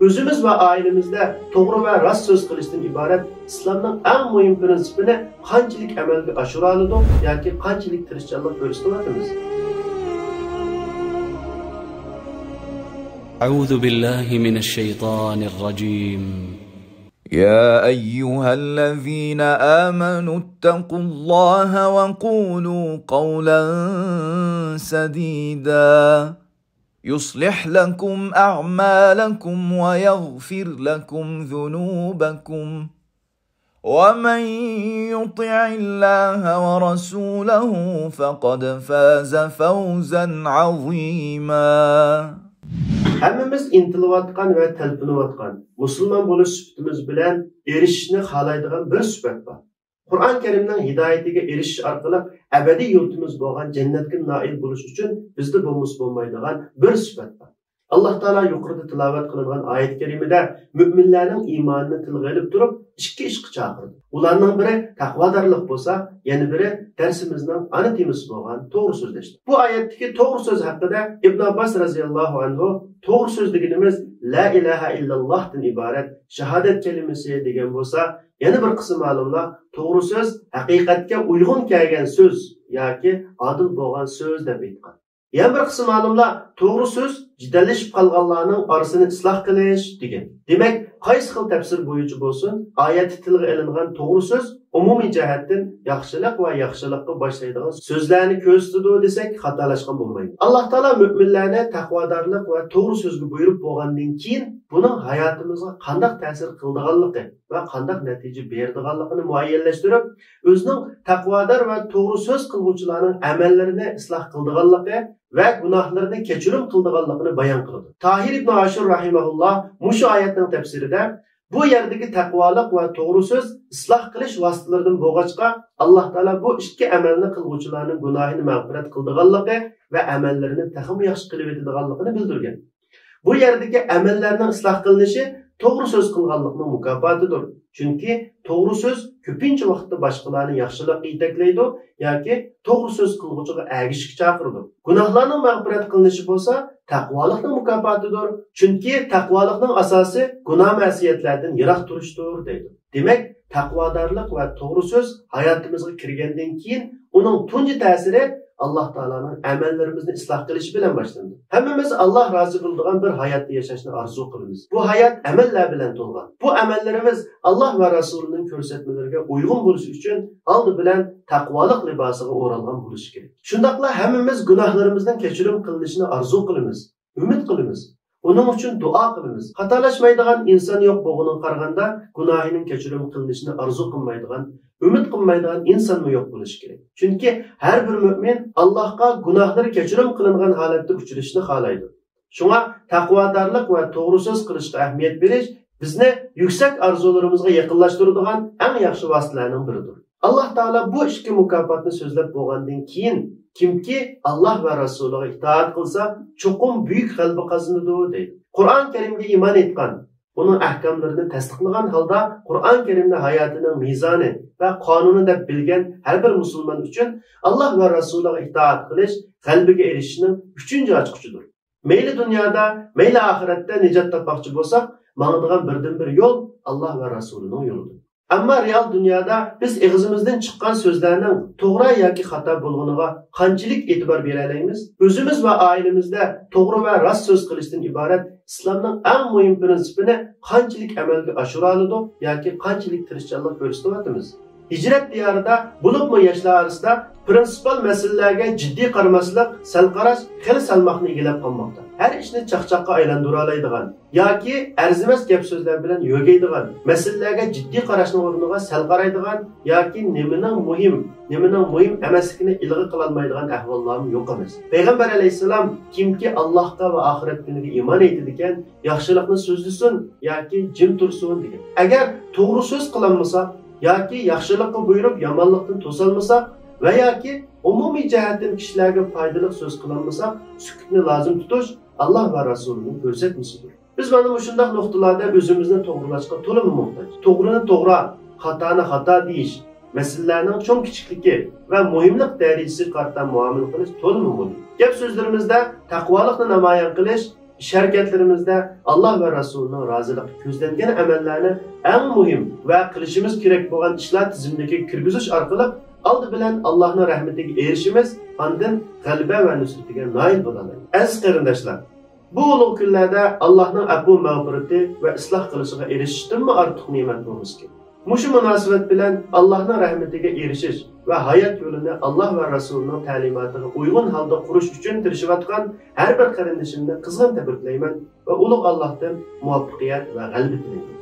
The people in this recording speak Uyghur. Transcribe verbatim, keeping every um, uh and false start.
ئۆزىمىز ۋە ئائىلىمىزدە توغرا ۋە راست سۆز قىلىشتىن ئىبارەت ئىسلامنىڭ ئەڭ مۇھىم پىرىنسىپىنى قانچىلىك ئەمەلگە ئاشۇرالىدۇق ياكى قانچىلىك تىرىشچانلىق كۆرسىتىۋاتىمىز؟ أعوذ بالله من الشيطان الرجيم. يا أيها الذين آمنوا اتقوا الله وقولوا قولا سديدا يصلح لكم أعمالكم ويغفر لكم ذنوبكم ومن يطع الله ورسوله فقد فاز فوزا عظيما. ھەممىمىز ئىنتىلىۋاتقان ۋە تەلپۈنۈۋاتقان، مۇسۇلمان بولۇش سۈپىتىمىز بىلەن ئېرىشىشنى خالايدىغان بىر سۈپەت بار. قۇرئان كەرىمنىڭ ھىدايىتىگە ئېرىشىش ئارقىلىق ئەبەدىي يۇرتىمىز بولغان جەننەتكە نائىل بولۇش ئۈچۈن بىزدە بولمىسا بولمايدىغان بىر سۈپەت بار. ئاللاھ تائالا يۇقىرىدا تىلاۋەت قىلىنغان ئايەت كەرىمىدە مۆمىنلەرنىڭ ئىمانىنى تىلغا ئېلىپ تۇرۇپ، ئىككى ئىشقا چاقىرىدۇ. ئۇلارنىڭ بىرى تەقۋادارلىق بولسا، يەنە بىرى دەرسىمىزنىڭ ئانا تېمىسى بولغان توغرا سۆزلەشتۇر. بۇ ئايەتتىكى توغرا سۆز ھەققىدە ئىبن ئابباس رەزىياللاھۇ ئەنھۇ، توغرا سۆز دېگىنىمىز لا ئىلاھە ئىللاللاھتىن ئىبارەت شاھادەت كەلىمىسى دېگەن بولسا، يەنە بىر قىسىم ئالىملار توغرا سۆز ھەقىقەتكە ئۇيغۇن كەلگەن سۆز ياكى ئادىل بولغان سۆز دەپ ئېيتقان. يەنە بىر قىسىم ئالىملار توغرا سۆز جېدەللىشىپ قالغانلارنىڭ ئارىسىنى ئىسلاھ قىلىش دېگەن. دېمەك، قايسى خىل تەپسىر بويىچە بولسۇن، ئايەتتە تىلغا ئېلىنغان توغرا سۆز ئومۇمىي جەھەتتىن ياخشىلىق ۋە ياخشىلىققا باشلايدىغان سۆزلەرنى كۆرسىتىدۇ دېسەك، خاتالاشقان بولمايمىز. ئاللاھ تائالا مۆمىنلەرنى تەقۋادارلىق ۋە توغرا سۆزگە بۇيرۇپ بولغاندىن كېيىن، بۇنىڭ ھاياتىمىزغا قانداق تەسىر قىلىدىغانلىقى ۋە قانداق نەتىجە بېرىدىغانلىقىنى مۇئەييەنلەشتۈرۈپ، ئۆزىنىڭ تەقۋادار ۋە توغرا سۆز قىلغۇچىلارنىڭ ئەمەللىرىنى ئىسلاھ قىلىدىغانلىقى ۋە گۇناھلىرىنى كەچۈرۈم قىلىدىغانلىقىنى بايان قىلىدۇ. تاھىر ئىبن ئاشۇر رەھىمەھۇللاھ مۇشۇ ئايەتنىڭ تەپسىرىدە، بۇ يەردىكى تەقۋالىق ۋە توغرا سۆز ئىسلاھ قىلىش ۋاسىتىلىرىدىن بولغاچقا، ئاللاھ تائالا بۇ ئىككى ئەمەلنى قىلغۇچىلارنىڭ گۇناھىنى مەغپىرەت قىلىدىغانلىقى ۋە ئەمەللىرىنى تېخىمۇ ياخشى قىلىۋېتىدىغانلىقىنى بىلدۈرگەن. بۇ يەردىكى ئەمەللەرنىڭ ئىسلاھ قىلىنىشى توغرا سۆز قىلغانلىقنىڭ مۇكاپاتىدۇر. چۈنكى توغرا سۆز كۆپىنچە ۋاقىتتا باشقىلارنى ياخشىلىققا يېتەكلەيدۇ ياكى توغرا سۆز قىلغۇچىغا ئەگىشىشكە چاقىرىدۇ. گۇناھلارنىڭ مەغپىرەت قىلىنىشى بولسا تەقۋالىقنىڭ مۇكاپاتىدۇر. چۈنكى تەقۋالىقنىڭ ئاساسى گۇناھ-مەسىيەتلەردىن يىراق تۇرۇشتۇر، دەيدۇ. دېمەك، تەقۋادارلىق ۋە توغرا سۆز ھاياتىمىزغا كىرگەندىن كېيىن، ئۇنىڭ تۇنجى تەسىرى ئاللاھ تائالانىڭ ئەمەللىرىمىزنى ئىسلاھ قىلىشى بىلەن باشلىنىدۇ. ھەممىمىز ئاللاھ رازى بولىدىغان بىر ھاياتتا ياشاشنى ئارزۇ قىلىمىز. بۇ ھايات ئەمەللەر بىلەن تولغان. بۇ ئەمەللىرىمىز ئاللاھ ۋە رەسۇلىنىڭ كۆرسەتمىلىرىگە ئۇيغۇن بولۇشى ئۈچۈن ئالدى بىلەن تەقۋالىق لىباسىغا ئورالغان بولۇشى كېرەك. شۇنداقلا ھەممىمىز گۇناھلىرىمىزنىڭ كەچۈرۈم قىلىنىشىنى ئارزۇ قىلىمىز. ئۈمىد قىلىمىز. ئۇنىڭ ئۈچۈن دۇئا قىلىمىز. خاتالاشمايدىغان ئىنسان يوق بولغىنىغا قارىغاندا، گۇناھىنىڭ كەچۈرۈم قىلىنىشىنى ئارزۇ قىلمايدىغان، ئۈمىد قىلمايدىغان ئىنسانمۇ يوق بولۇشى كېرەك. چۈنكى ھەر بىر مۆمىن ئاللاھقا گۇناھلىرى كەچۈرۈم قىلىنغان ھالەتتە ئۇچرىشىشنى خالايدۇ. شۇڭا تەقۋادارلىق ۋە توغرا سۆز قىلىشقا ئەھمىيەت بېرىش بىزنى يۈكسەك ئارزۇلىرىمىزغا يېقىنلاشتۇرىدىغان ئەڭ ياخشى ۋاسىتىلەرنىڭ بىرىدۇر. ئاللاھ تائالا بۇ ئىككى مۇكاپاتنى سۆزلەپ بولغاندىن كېيىن، كىمكى ئاللاھ ۋە رەسۇلىغا ئىتائەت قىلسا، چوقۇم بۈيۈك غەلىبە قازىنىدۇ، دەيدۇ. قۇرئان كەرىمگە ئىمان ئېيتقان، ئۇنىڭ ئەھكاملىرىنى تەستىقلىغان ھالدا قۇرئان كەرىمنى ھاياتىنىڭ مىزانى ۋە قانۇنى دەپ بىلگەن ھەر بىر مۇسۇلمان ئۈچۈن ئاللاھ ۋە رەسۇلىغا ئىتائەت قىلىش غەلىبىگە ئېرىشىشنىڭ ئۈچىنچى ئاچقۇچىدۇر. مەيلى دۇنيادا، مەيلى ئاخىرەتتە نىجات تاپماقچى بولساق، ماڭىدىغان بىردىنبىر يول ئاللاھ ۋە رەسۇلىنىڭ يولىدۇر. ئەمما رېئال دۇنيادا بىز ئېغىزىمىزدىن چىققان سۆزلەرنىڭ توغرا ياكى خاتا بولغىنىغا قانچىلىك ئېتىبار بېرەلەيمىز؟ ئۆزىمىز ۋە ئائىلىمىزدە توغرا ۋە راست سۆز قىلىشتىن ئىبارەت ئىسلامنىڭ ئەڭ مۇھىم پىرىنسىپىنى قانچىلىك ئەمەلگە ئاشۇرالىدۇق ياكى قانچىلىك تىرىشچانلىق كۆرسىتىۋاتىمىز؟ ھىجرەت دىيارىدا، بولۇپمۇ ياشلار ئارىسىدا پرىنسىپال مەسىلىلەرگە جىددىي قارىماسلىق، سەل قاراش خېلى سالماقنى ئىگىلەپ قالماقتا. ھەر ئىشنى چاقچاققا ئايلاندۇرالايدىغان ياكى ئەرزىمەس گەپ-سۆزلەر بىلەن يۆگەيدىغان، مەسىلىلەرگە جىددىي قاراشنىڭ ئورنىغا سەل قارايدىغان ياكى نېمىنىڭ مۇھىم، نېمىنىڭ مۇھىم ئەمەسلىكىنى ئىلغا قىلالمايدىغان ئەھۋاللارمۇ يوق ئەمەس. پەيغەمبەر ئەلەيھىسسالام، كىمكى ئاللاھقا ۋە ئاخىرەت كۈنىگە ئىمان ئېيتىدىكەن، ياخشىلىقنى سۆزلىسۇن ياكى جىم تۇرسۇن، دېگەن. ئەگەر توغرا سۆز قىلالمىساق ياكى ياخشىلىققا بۇيرۇپ، يامانلىقتىن توسالمىساق ۋە ياكى ئومۇمىي جەھەتتىن كىشىلەرگە پايدىلىق سۆز قىلالمىساق، سۈكۈتنى لازىم تۇتۇش ئاللاھ ۋە رەسۇلىنىڭ كۆرسەتمىسىدۇر. بىز مانا مۇشۇنداق نۇقتىلاردا ئۆزىمىزنى توغرىلاشقا تولىمۇ موھتاج. توغرىنى توغرا، خاتانى خاتا دېيىش، مەسىلىلەرنىڭ چوڭ-كىچىكلىكى ۋە مۇھىملىق دەرىجىسىگە قارىتا مۇئامىلە قىلىش تولىمۇ مۇھىم. گەپ-سۆزلىرىمىزدە تەقۋالىقنى نامايان قىلىش، ئىش ھەرىكەتلىرىمىزدە ئاللا ۋە رەسۇلىنىڭ رازىلىقى كۆزلەنگەن ئەمەللەرنى ئەڭ مۇھىم ۋە قىلىشىمىز كېرەك بولغان ئىشلار تىزىملىكىگە كىرگۈزۈش ئارقىلىق ئالدى بىلەن ئاللانىڭ رەھمىتىگە ئېرىشىمىز، ئاندىن غەلىبە ۋە نۇسرىتىگە نائىل بولالايمىز. ئەزىز قېرىنداشلار، بۇ ئۇلۇغ كۈنلەردە ئاللانىڭ ئەپۇ مەغپىرىتى ۋە ئىسلاھ قىلىشىغا ئېرىشىشتىنمۇ ئارتۇق نېمەت بولمىسىكىن. مۇشۇ مۇناسىۋەت بىلەن ئاللانىڭ رەھمىتىگە ئېرىشىش ۋە ھايات يولىنى ئاللا ۋە رەسۇلىنىڭ تەلىماتىغا ئۇيغۇن ھالدا قۇرۇش ئۈچۈن تىرىشىۋاتقان ھەر بىر قېرىندىشىمنى قىزغىن تەبرىكلەيمەن ۋە ئۇلۇغ ئاللاھتىن مۇۋەپپەقىيەت ۋە غەلىبە تىلەيمەن.